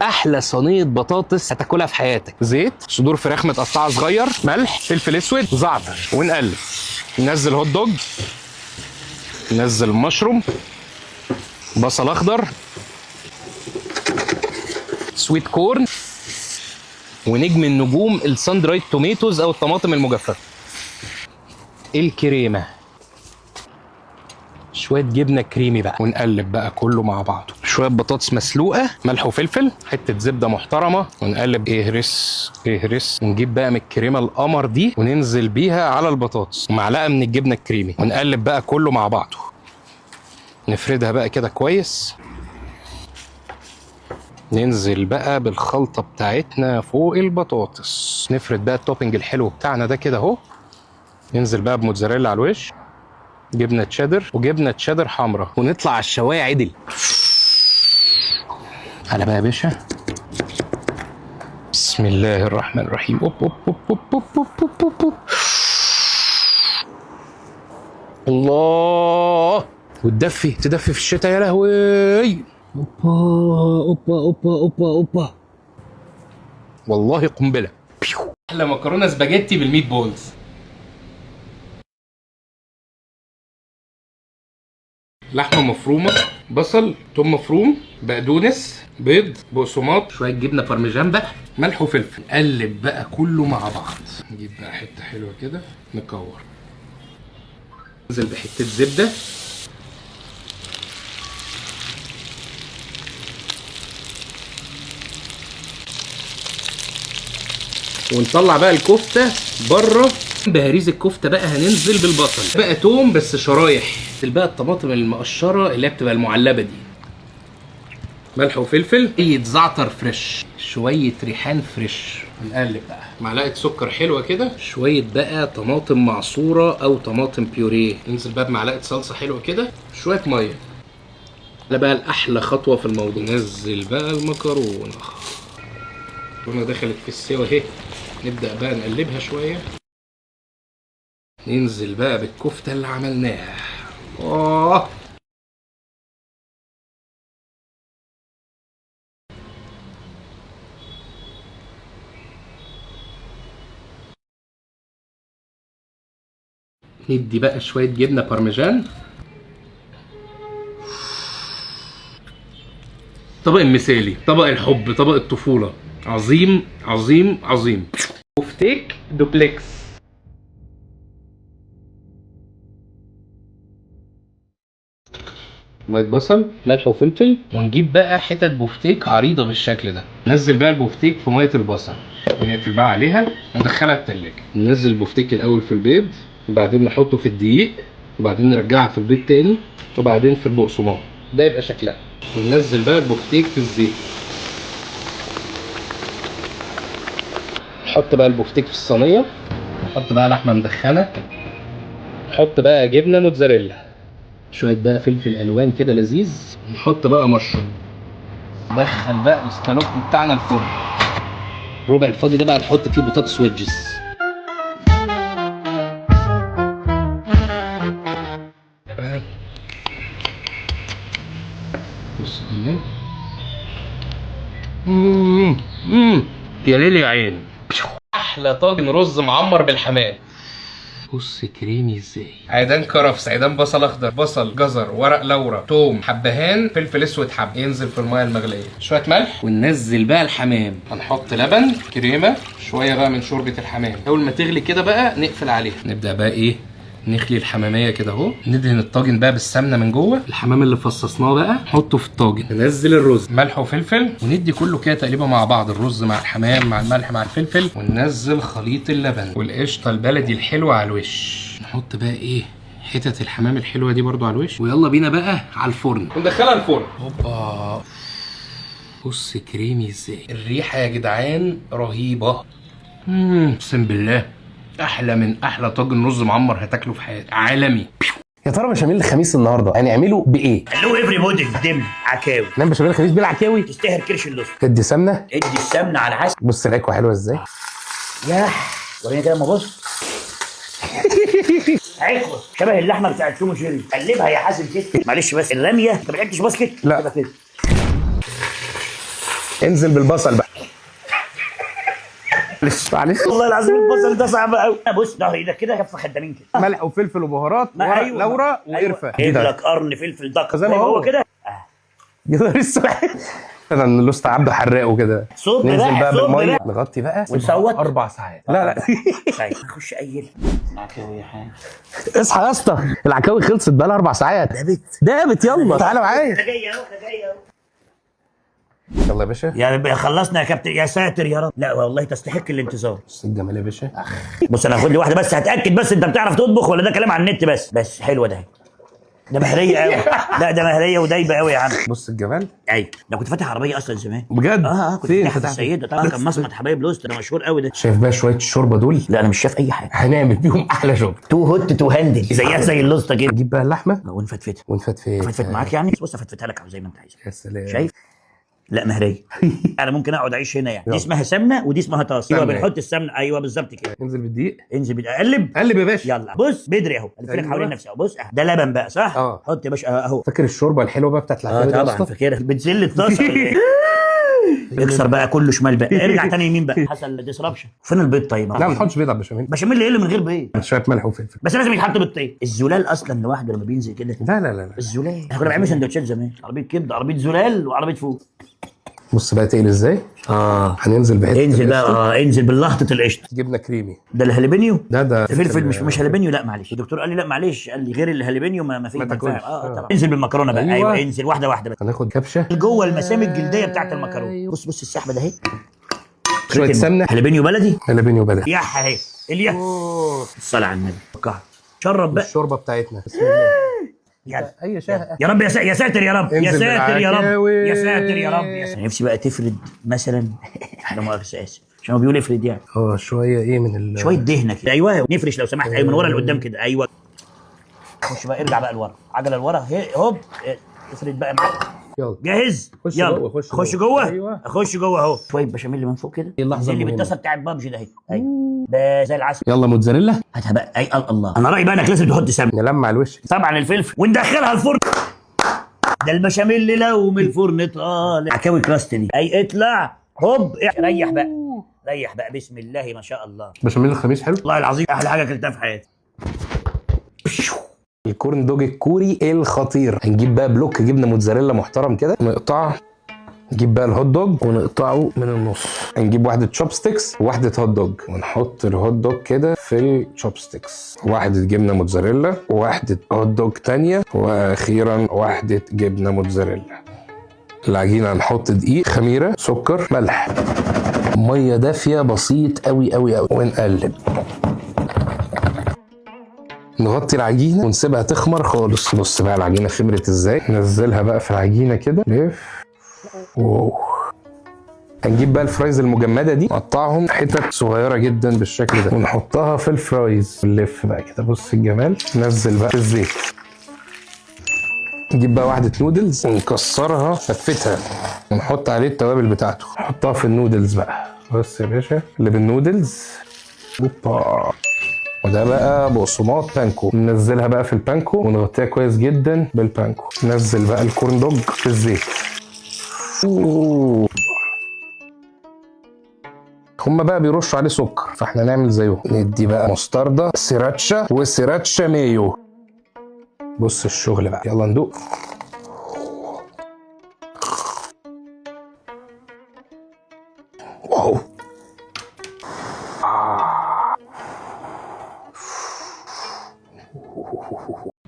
احلى صينية بطاطس هتاكلها في حياتك. زيت، صدور فراخ متقطعه صغير، ملح، فلفل اسود، زعتر، ونقلب. ننزل hot dog، ننزل مشروم، بصل اخضر، sweet corn، ونجم النجوم ال sun dried tomatoes او الطماطم المجففه، الكريمة، شوية جبنه كريمي بقى، ونقلب بقى كله مع بعضه. شوية بطاطس مسلوقة، ملح وفلفل، حتة زبدة محترمه، ونقلب. اهرس اهرس. ونجيب بقى من الكريمة القمر دي وننزل بيها على البطاطس، ومعلقة من الجبنة الكريمي، ونقلب بقى كله مع بعضه. نفردها بقى كده كويس. ننزل بقى بالخلطه بتاعتنا فوق البطاطس. نفرد بقى ال topping الحلو بتاعنا ده كده اهو. ننزل بقى بموتزاريلا على الوش، جبنه تشيدر وجبنه تشيدر حمراء، ونطلع على الشوايه عدل. على بقى يا باشا. بسم الله الرحمن الرحيم. اوب اوب اوب اوب اوب اوب اوب اوب أوب. الله، وتدفي تدفي في الشتاء يا لهوي. اوبا اوبا اوبا اوبا اوبا، والله قنبلة. احلى مكرونه سباجيتي بال meatballs. لحمه مفرومه، بصل، توم مفروم، بقدونس، بيض، بقسماط، شوية جبنه بارميجان بقى، ملح وفلفل. قلب بقى كله مع بعض. نجيب بقى حتة حلوة كده نكور. ننزل بحته زبدة. ونطلع بقى الكفتة بره. بهاريز الكفتة بقى هننزل بالبصل بقى، توم بس شرايح، بقى الطماطم المقشره اللي هي بتبقى المعلبه دي، ملح وفلفل، شوية زعتر fresh، شوية ريحان fresh. نقلب بقى. معلقه سكر حلوة كده، شوية بقى طماطم معصوره او طماطم بيوريه. ننزل بقى بمعلقه صلصه حلوة كده، شوية مية. ده بقى الاحلى خطوة في الموضوع. ننزل بقى المكرونه. المكرونه دخلت في السوا اهي. نبدا بقى نقلبها شوية. ننزل بقى بالكفته اللي عملناها. ندي بقى شوية جبنه بارميجان. طبق المثالي، طبق الحب، طبق الطفولة. عظيم عظيم عظيم. بفتيك دوبلكس. مية بصل، ملح وفلفل، ونجيب بقى حتت بفتيك عريضة بالشكل ده. نزل بقى البفتيك في مية البصل، ونقفل بقى عليها وندخلها التلاجة. ننزل البفتيك الاول في البيض، وبعدين نحطه في الدقيق، وبعدين نرجعها في البيض تاني، وبعدين في البقسماط. ده يبقى شكلها. وننزل بقى البفتيك في الزيت. نحط بقى البفتيك في الصينية. نحط بقى لحمه مدخنه. نحط بقى جبنه موتزاريلا، شوية بقى فلفل الوان كده لذيذ. نحط بقى مشروم. ندخل بقى السكالوب بتاعنا الفرن. الربع الفاضي ده بقى نحط فيه بطاطس wedges. بص يا ليل يا عين. احلى طاجن رز معمر بالحمام. بص كريمي ازاي. عيدان كرفس، عيدان بصل اخضر، بصل، جزر، ورق لورا، توم، حبهان، فلفل اسود حب. ينزل في المية المغليه، شوية ملح، وننزل بقى الحمام. هنحط لبن، كريمة، شوية بقى من شوربة الحمام. اول ما تغلي كده بقى نقفل عليها. نبدا بقى ايه، نخلي الحماميه كده اهو. ندهن الطاجن بقى بالسمنه من جوه. الحمام اللي فصصناه بقى نحطه في الطاجن. ننزل الرز، ملح وفلفل، وندي كله كده تقريبا مع بعض، الرز مع الحمام مع الملح مع الفلفل. وننزل خليط اللبن والقشطه البلدي الحلوة على الوش. نحط بقى ايه، حتت الحمام الحلوة دي برضو على الوش. ويلا بينا بقى على الفرن وندخلها الفرن. هوبا، بص كريمي ازاي. الريحة يا جدعان رهيبة. اقسم بالله احلى من احلى طاجن رز معمر هتاكله في حياتك. عالمي. يا ترى بشاميل الخميس النهارده هنعمله بايه؟ Hello everybody. دم عكاوي. نعمل بشاميل الخميس بالعكاوي. تستاهل كرش اللص. تدي سمنه، ادي السمنة على حسب. بص العكوه حلوة ازاي. ياح وريني كده ما بص. عكوه شبه اللحمة بتاعت توم وجيري. قلبها يا حازم كده. معلش بس الرمية، انت ما لعبتش basket؟ لا. كده كده. انزل بالبصل بقى. معلش معلش والله العظيم البصل ده صعب قوي. بص ده ايدك كده كف خدامين كده، ملح وفلفل وبهارات، ما ورق أيوة. لورا أيوة. وقرفه. جيب لك قرن فلفل دق زي ما هو. كده. يا نهار اسود، انا اللوست عبده حراق وكده. صب ننزل بقى، بقى صب بالمية بقى. نغطي بقى ونصوت. 4 ساعات. لا لا. طيب نخش ايل عكاوي يا حاج. اصحى يا اسطى، العكاوي خلصت بقى لها 4 ساعات. دابت. دابت. يلا تعالى معايا. ده جاي اهو، ده جاي اهو. يلا يا باشا. يا خلصنا يا كابتن، يا ساتر يا رب. لا والله تستحق الانتظار. بص الجمال يا باشا. بص انا هاخد لي واحدة بس، هتاكد بس انت بتعرف تطبخ ولا ده كلام على النت بس. بس حلوة ده، ده مهريه قوي. لا ده مهريه ودايبه قوي يا عم. بص الجمال. ايوه ده كنت فاتح عربية اصلا زمان. بجد؟ اه كنت فين فاتحها في فتحت؟ السيدة طبعا، كان مصمت حبايب لوست، ده مشهور قوي ده. شايف بقى شوية الشوربة دول؟ لا انا مش شايف اي حاجة. هنعمل بيهم احلى شغل. too hot to handle، زيها زي اللوسته كده. نجيب بقى اللحمة ونفتفتها. ونفتفت. فتفت معاك يعني؟ بص افتفتها لك زي ما انت عايز. يا سلام. شايف؟ لا مهريه. انا ممكن اقعد اعيش هنا يعني. دي يلا. اسمها سمنه ودي اسمها طاسه. ايوه سمنة. بنحط السمنة، ايوه بالظبط كده. انزل بالدقيق. انزل قلب. قلب يا باشا. يلا بص بدري اهو، الف لك أيوة. حوالين نفسي اهو. بص أهو. ده لبن بقى صح؟ آه. حط يا باشا اهو. فاكر الشوربة الحلوة بقى بتاعت اه العكاوي دي يا طبعا اسطى؟ فاكرها. بتزل الطاسه ولا إيه؟ اكسر بقى كله شمال بقى، ارجع تاني يمين بقى. حصل disruption. فين البيض طيب؟ لا ما نحطش بيض على البشاميل. بشاميل ايه اللي من غير بيض؟ شوية ملح وفلفل. بس لازم يتحط بيضتين. الزلال اصلا لوحده لما بينزل كده. لا لا لا لا. الزلال احنا كنا بنعمل سندوتشات زمان، عربية كبده، عربية زلال، وعربية فول. بص بقى تقل ازاي. اه هننزل بحته انزل بقى. القشطة. اه انزل باللهطه القشطه. جبنه كريمي. ده الهالبينيو. ده فلفل مش هالبينيو. لا معلش الدكتور قال لي، لا معلش قال لي غير الهالبينيو ما في ما تاكلش. اه طبعا. انزل بالمكرونه بقى. أيوة. ايوه, انزل واحدة واحدة بقى. هناخد كبشة. جوه المسام الجلدية بتاعت المكرونه. بص بص السحبه ده اهي. شوية سمنه. هالبينيو بلدي. هالبينيو بلدي. يح اهي اليح. الصلاة على النبي. شرب بقى. الشوربة بتاعتنا بسم الله. يلا. اي شهقه. يا رب يا ساتر يا رب، يا انزل ساتر يا رب، بالعكاوي. يا ساتر يا رب، يا ساتر. نفسي بقى تفرد مثلا. لا مؤاخذة اسف، عشان هو بيقول افرد يعني. شوية ايه من ال شوية دهنه كده. ايوه نفرش لو سمحت. ايوه من ورا لقدام كده. ايوه خش بقى، ارجع بقى لورا، عجله لورا، هوب افرد بقى معاك. يلا جاهز؟ خش يلا جوه، خش خش جوه. جوه. أيوة. اخش جوه اهو. شوية بشاميل من فوق كده. إيه اللحظة زي اللي المهمة؟ بالطاسه بتاعت بابجي ده اهي. ايوه ده زي العسل. يلا موتزاريلا. هاتها بقى. اي الله، انا رايي بقى انك لازم تحط سمنه. نلمع الوش. طبعا الفلفل وندخلها الفرن. ده البشاميل لو من الفرن طالع. عكاوي crust دي. اي اطلع هوب. ريح بقى، ريح بقى. بسم الله ما شاء الله. بشاميل الخميس حلو. والله العظيم احلى حاجة اكلتها في حياتي. ال corn dog الكوري الخطير. هنجيب بقى block جبنه موتزاريلا محترم كده نقطعه. نجيب بقى ال hot dog ونقطعه من النص. هنجيب واحدة chopsticks وواحدة hot dog، ونحط ال hot dog كده في ال chopsticks. واحدة جبنه موتزاريلا، وواحدة hot dog تانية، واخيرا واحدة جبنه موتزاريلا. العجينة هنحط دقيق، خميره، سكر، ملح، مية دافيه بسيط قوي قوي قوي، ونقلب. نغطي العجينة ونسيبها تخمر خالص. بص بقى العجينة خمرت ازاي. نزلها بقى في العجينة كده، لف. wow. هنجيب بقى ال fries المجمده دي، نقطعهم حتت صغيرة جدا بالشكل ده، ونحطها في ال fries. نلف بقى كده. بص الجمال. نزل بقى في الزيت. نجيب بقى واحدة نودلز ونكسرها فتفتها، ونحط عليه التوابل بتاعته. نحطها في النودلز بقى. بص يا باشا اللي بالنودلز. اوبا. وده بقى بقسماط panko. ننزلها بقى في ال panko ونغطيها كويس جدا بال panko. ننزل بقى ال corn dog في الزيت. أوه. هما بقى بيرشوا عليه سكر، فاحنا نعمل زيهم. ندي بقى مستردة، sriracha و sriracha mayo. بص الشغل بقى. يلا ندوق. wow.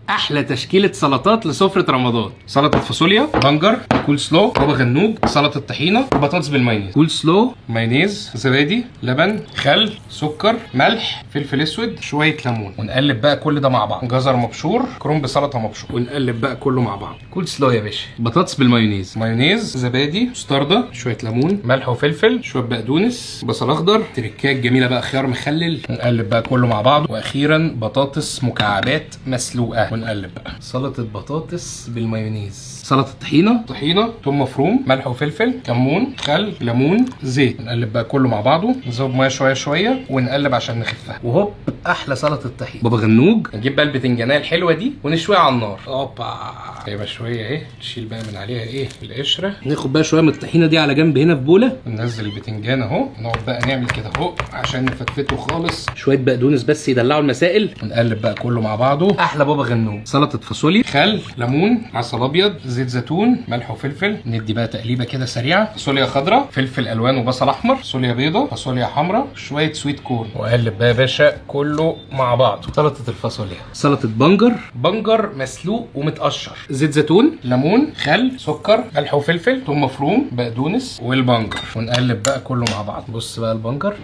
احلى تشكيله سلطات لسفره رمضان: سلطة فاصوليا، بنجر، كول سلو، بابا غنوج، سلطة طحينه، وبطاطس بالمايونيز. كول سلو، مايونيز، زبادي، لبن، خل، سكر، ملح، فلفل اسود، شوية ليمون، ونقلب بقى كل ده مع بعض. جزر مبشور، كرنب سلطة مبشور، ونقلب بقى كله مع بعض. كول سلو يا باشا، بطاطس بالمايونيز، مايونيز، زبادي، مستردة، شوية ليمون، ملح وفلفل، شوية بقدونس، بصل اخضر، تركات جميلة بقى، خيار مخلل. نقلب بقى كله مع بعض. واخيرا بطاطس مكعبات مسلوقة، ونقلب بقى. سلطة بطاطس بالمايونيز، سلطة طحينه، طحينه. طحينه، ثوم مفروم، ملح وفلفل، كمون، خل، ليمون، زيت. نقلب بقى كله مع بعضه، نزود مية شوية شوية ونقلب عشان نخفها. وهوب احلى سلطة طحينه. بابا غنوج. نجيب بقى البتنجانيه الحلوة دي ونشويها على النار. اوبا، هي مشوية اهي. نشيل بقى من عليها ايه القشرة. ناخد بقى شوية من الطحينه دي على جنب هنا في بوله. ننزل البتنجان اهو، نقعد بقى نعمل كده اهو عشان نفتفته خالص. شوية بقدونس بس يدلعوا المسائل. ونقلب بقى كله مع بعضه. احلى بابا غنوج. سلطة فاصوليا، خل، ليمون، عسل ابيض، زيت زيتون، ملح وفلفل. ندي بقى تقليبه كده سريعة. فاصوليا خضراء، فلفل الوان وبصل احمر، فاصوليا بيضة، فاصوليا حمراء، شوية sweet corn. وقلب بقى يا باشا كله مع بعضه. سلطة الفاصوليا، سلطة بنجر، بنجر مسلوق ومتقشر، زيت زيتون، ليمون، خل، سكر، ملح وفلفل، ثوم مفروم، بقدونس، والبنجر. ونقلب بقى كله مع بعض. بص بقى البنجر.